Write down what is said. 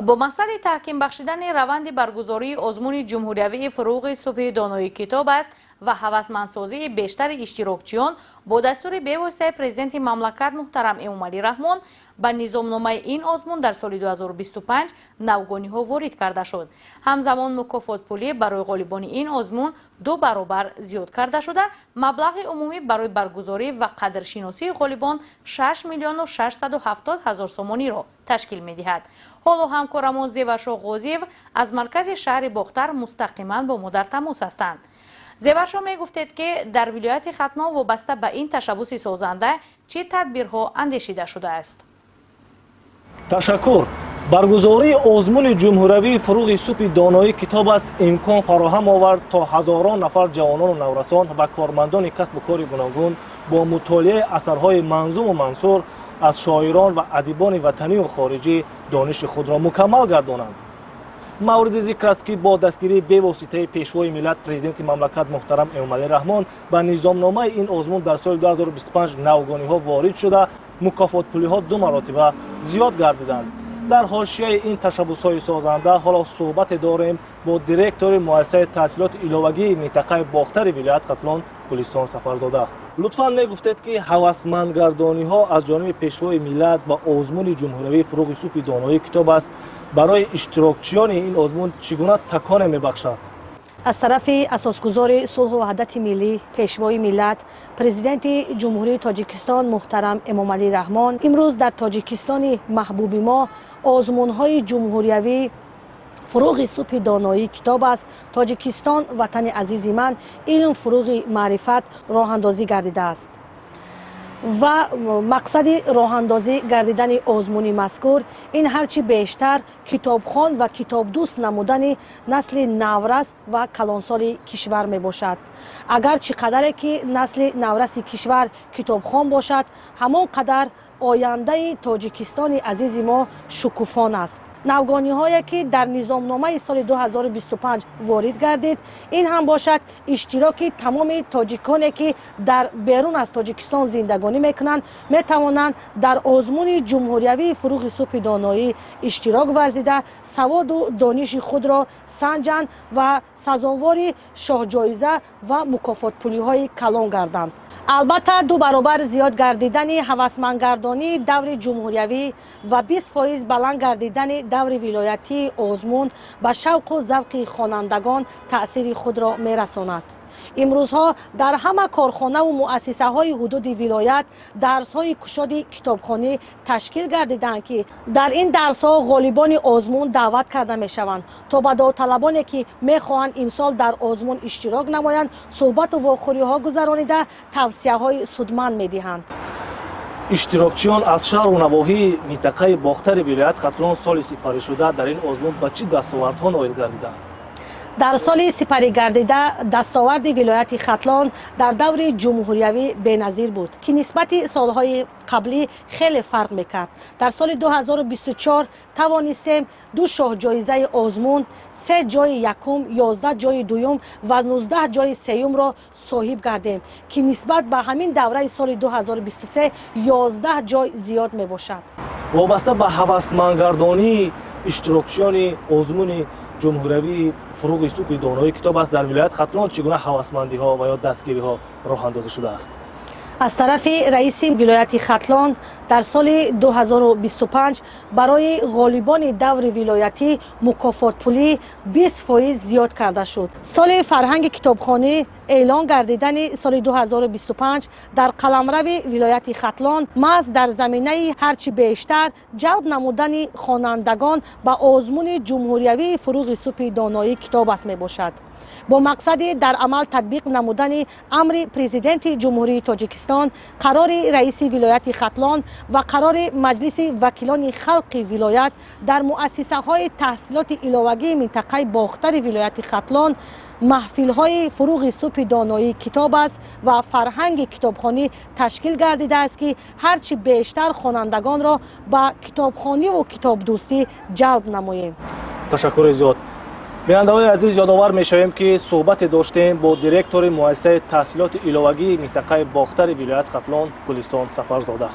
Бо мақсади таҳким бахшидани раванди баргузории озмуни ҷумҳуриявии «Фуруғи субҳи донои китоб аст» ва ҳавасмандсозии бештари иштирокчиён, бо дастури бевоситаи Президенти мамлакат муҳтарам Эмомалӣ Раҳмон ба низомномаи ин озмун дар соли 2025 навгониҳо ворид карда шуд. Ҳамзамон мукофотпулӣ барои ғолибони ин озмун ду баробар зиёд карда шуда, маблағи умумӣ барои баргузорӣ ва қадршиносии ғолибон 6 миллиону 670 ҳазор сомониро ташкил медиҳад. Ҳоло ҳамкорамон Зеваршо Ғозиев аз маркази шаҳри Бохтар мустақиман бо мо дар тамос ҳастанд. Зеваршо, мегуфтед, ки дар вилояти Хатлон вобаста ба ин ташаббуси созанда чӣ тадбирҳо андешида шудааст? Ташаккур. Баргузории озмуни ҷумҳуравии «Фуруғи субҳи доноӣ китоб аст» имкон фароҳам овард, то ҳазорон нафар ҷавонону наврасон ва кормандони касбу кори гуногун бо мутолиаи асарҳои манзуму мансур аз шоирон ва адибони ватанию хориҷӣ дониши худро мукаммал гардонанд. Мавриди зикр аст, ки бо дастгирии бевоситаи Пешвои миллат, Президенти мамлакат муҳтарам Эмомалӣ Раҳмон ба низомномаи ин озмун дар соли 2025 навгониҳо ворид шуда, мукофотпулиҳо ду маротиба зиёд гардиданд. Дар ҳошияи ин ташаббусҳои созанда ҳоло суҳбате дорем бо директори муассисаи таҳсилоти иловагии минтақаи Бохтари вилоят Хатлон Гулистон Сафарзода. Лутфан, мегуфтед, ки ҳавасмандгардониҳо аз ҷониби Пешвои миллат ба озмуни ҷумҳуриявии «Фуруғи субҳи доноии китоб аст» барои иштирокчиёни ин озмун чӣ гуна таконе мебахшад? Аз тарафи асосгузори сулҳу ваҳдати миллӣ, Пешвои миллат, Президенти Ҷумҳурии Тоҷикистон муҳтарам Эмомалӣ Раҳмон имрӯз дар Тоҷикистони маҳбуби мо озмунҳои ҷумҳуриявӣ «Фуруғи субҳи доноӣ китоб аст», «Тоҷикистон ватани азизи ман», «Илм фуруғи маърифат» роҳандозӣ гардидааст ва мақсади роҳандозӣ гардидани озмуни мазкур ин ҳарчи бештар китобхон ва китобдӯст намудани насли наврас ва калонсоли кишвар мебошад. Агар чӣ қадаре ки насли навраси кишвар китобхон бошад, ҳамон қадар ояндаи Тоҷикистони азизи мо шукуфон аст. Навгониҳое ки дар низомномаи соли 2025 ворид гардид, ин ҳам бошад иштироки тамоми тоҷиконе, ки дар берун аз Тоҷикистон зиндагонӣ мекунанд, метавонанд дар озмуни ҷумҳуриявии «Фуруғи субҳи доноӣ» иштирок варзида, саводу дониши худро санҷанд ва сазовори шоҳҷоиза ва мукофотпулиҳои калон гарданд. Албатта, ду баробар зиёд гардидани ҳавасмандгардонии даври ҷумҳуриявӣ ва 20% баланд гардидани даври вилоятии озмун ба шавқу завқи хонандагон таъсири худро мерасонад. Имрӯзҳо дар ҳама корхонаву муассисаҳои ҳудуди вилоят дарсҳои кушоди китобхонӣ ташкил гардиданд, ки дар ин дарсҳо ғолибони озмун даъват карда мешаванд, то ба довталабоне, ки мехоҳанд имсол дар озмун иштирок намоянд, суҳбату вохӯриҳо гузаронида, тавсияҳои судманд медиҳанд. Иштирокчиён аз шаҳру навоҳии минтақаи Бохтари вилоят Хатлон соли сипаришуда дар ин озмун ба чӣ дастовардҳо ноил гардиданд? Дар соли сипаригардида дастоварди вилояти Хатлон дар даври ҷумҳуриявӣ беназир буд, ки нисбати солҳои қаблӣ хеле фарқ мекард. Дар соли 2024 тавонистем ду шоҳҷоизаи озмун, се ҷои якум, 11 ҷои дуюм ва 19 ҷои сеюмро соҳиб гардем, ки нисбат ба ҳамин давраи соли 2023 11 ҷой зиёд мебошад. Вобаста ба ҳавасмандгардонии иштирокчиёни озмуни ҷумҳуриявии «Фуруғи субҳи донои китоб аст» дар вилоят Хатлон чӣ гуна ҳавасмандиҳо ва ё дастгириҳо роҳандозӣ шудааст? Аз тарафи раиси вилояти Хатлон дар соли 2025 барои ғолибони даври вилоятӣ мукофотпулӣ 20% зиёд карда шуд. Соли фарҳанги китобхонӣ эълон гардидани соли 2025 дар қаламрави вилояти Хатлон маҳз дар заминаи ҳарчи бештар ҷалб намудани хонандагон ба озмуни ҷумҳуриявии «Фуруғи субҳи доноӣ китоб аст» мебошад. Бо мақсади дар амал татбиқ намудани амри Президенти Ҷумҳурии Тоҷикистон, қарори раиси вилояти Хатлон ва қарори Маҷлиси вакилони халқи вилоят дар муассисаҳои таҳсилоти иловагии минтақаи Бохтари вилояти Хатлон маҳфилҳои «Фуруғи субҳи доноӣ китоб аст» ва фарҳанги китобхонӣ ташкил гардидааст, ки ҳарчи бештар хонандагонро ба китобхониву китобдӯстӣ ҷалб намоем. Ташаккури зиёд. Бинандаҳои азиз, ёдовар мешавем, ки суҳбате доштем бо директори муассисаи таҳсилоти иловагии минтақаи Бохтари вилоят Хатлон Гулистон Сафарзода.